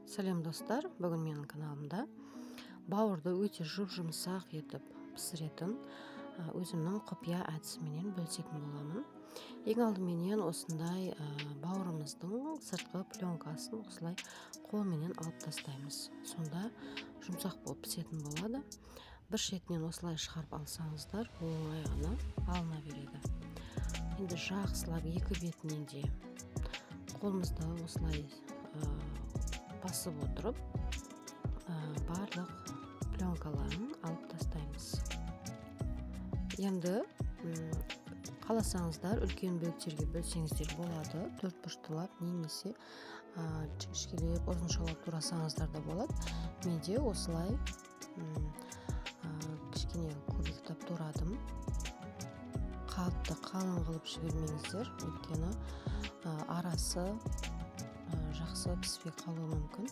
Сәлем достар, бүгін менің каналымда бауырды өте жұп-жұмсақ етіп пісіретін өзімнің құпия әдісіменен бөлісетін боламын. Ең алдыменен осындай бауырымыздың сыртқы пленкасын осылай қолменен алып тастаймыз. Сонда жұмсақ болып пісетін болады. Бір шетінен осылай шығарып алсаңыздар, оңай ғана алына береді. Енді жақсылап екі бетінен де қолымызды осылай басып отырып, барлық пленкаларын алып тастаймыз. Енді қаласаңыздар үлкен бөліктерге бөлсеңіздер болады, төрт бұрыштылап немесе жіңішкелеп ұзыншалап турасаңыздар да болады. Менде осылай кішкене көбектеп турадым. Қатты қалың қылып жібермеңіздер, өйткені арасы жақсы піспей қалуы мүмкін.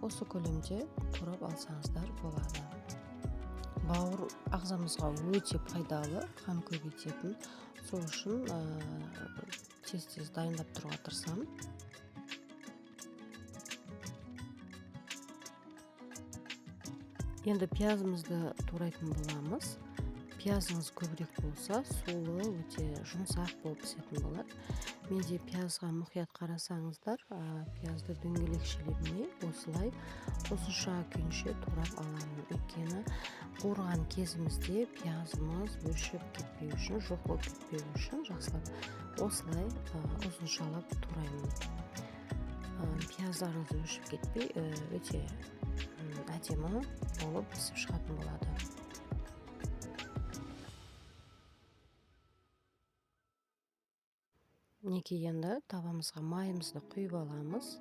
Осы көлемде турап алсаңыздар болады. Бауыр ағзамызға өте пайдалы, қан көбейтетін. Сол үшін тез-тез дайындап тұруға тырысамын. Енді пиязымызды турайтын боламыз. Пиязыңыз көбірек болса, сулы өте жұмсақ болып пісетін болады. Менде пиязға мұқият қарасаңыздар, пиязды дөңгелекшелеріне осылай ұзынша күйінше турап аламын. Өйткені қуырған кезімізде пиязымыз өшіп кетпеу үшін, жоқ болып кетпеу үшін жақсылап осылай ұзыншалап тураймын. Пияздарыңыз өшіп кетпей, өте әдемі болып пісіп шығатын болады. Мінекей енді табамызға майымызды құйып аламыз.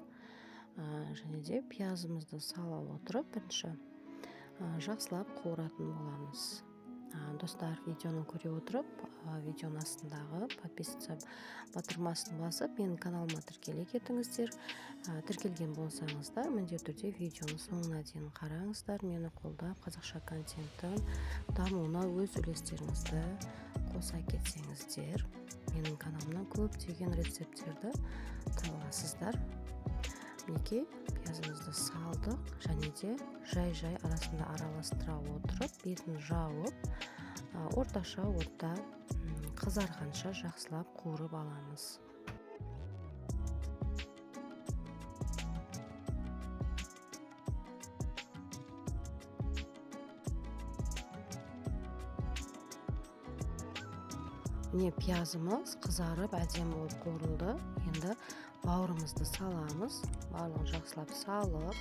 Және де пиязымызды сала отырып бірінші жақсылап қуыратын боламыз. Достар, видеоны көре отырып, видеоның астындағы подписаться батырмасын басып, менің каналыма тіркеле кетіңіздер. Тіркелген болсаңыздар, міндетті түрде видеоның соңына дейін қараңыздар, мені қолдап, қазақша контенттің дамуына өз үлестеріңізді қоса кетсеңіздер, менің каналымнан көптеген рецепттерді таба аласыздар. Мінекей пиязымызды салдық және де жай-жай арасында араластыра отырып, бетін жауып, орташа отта қызарғанша жақсылап қуырып аламыз. Міне пиязымыз қызарып әдемі болып қуырылды. Енді бауырымызды саламыз. Барлығын жақсылап салып,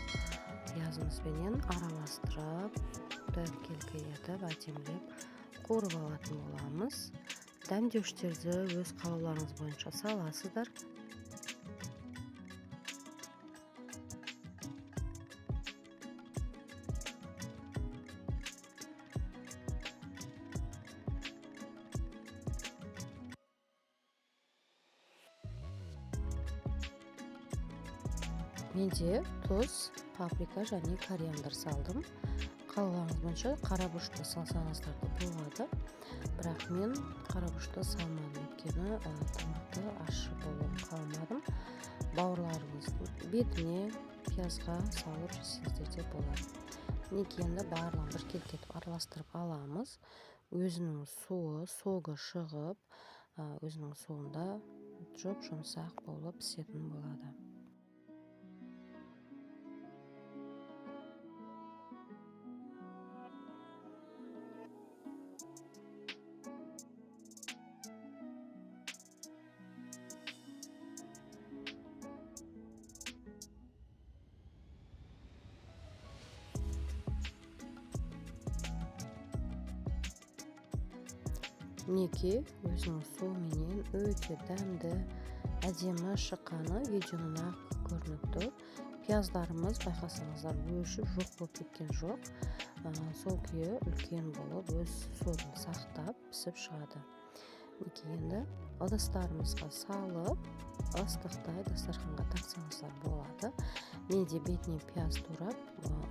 пиязымызбенен араластырып, біркелкі етіп әдемілеп қуырып алатын боламыз. Дәмдеуіштерді өз қалауларыңыз бойынша саласыздар. Менде тұз, паприка және кориандр салдым. Қалауларыңыз бойынша қара бұрышты салсаңыздар да болады. Бірақ мен қара бұрышты салмадым, өйткені тамақты ащы болуын қаламадым. Бауырларыңыздың бетіне пиязға салып жесеңіздер де болады. Мінекей енді барлығын біркелкі етіп араластырып аламыз. Өзінің суы, согы шығып, өзінің суында жұп-жұмсақ болып пісетін болады. Мінекей өзінің суыменен өте дәмді, әдемі шыққаны видеоның ақ көрініп тұр. Пияздарымыз байқасаңыздар өшіп жоқ болып кеткен жоқ. Сол күйі үлкен болып өз согын сақтап пісіп шығады. Мінекей енді ыдыстарымызға салып, ыстықтай дастарханға тартсаңыздар болады. Мен де бетіне пияз турап,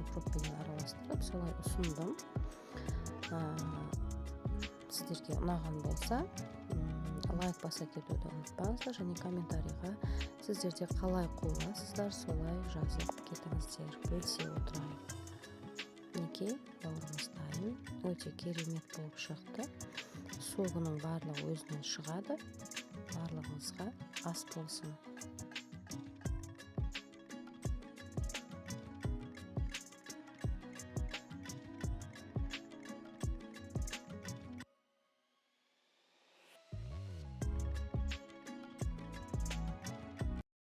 укроппенен араластырып солай ұсындым. Сіздерге ұнаған болса, Лайк баса кетуді ұмытпаңыздар және комментарийға сіздер де қалай қуырасыздар, солай жазып кетіңіздер, бөлісе отырайық. Мінекей, бауырымыз дайын, өте керемет болып шықты. Согының барлығы өзінен шығады. Барлығыңызға ас болсын!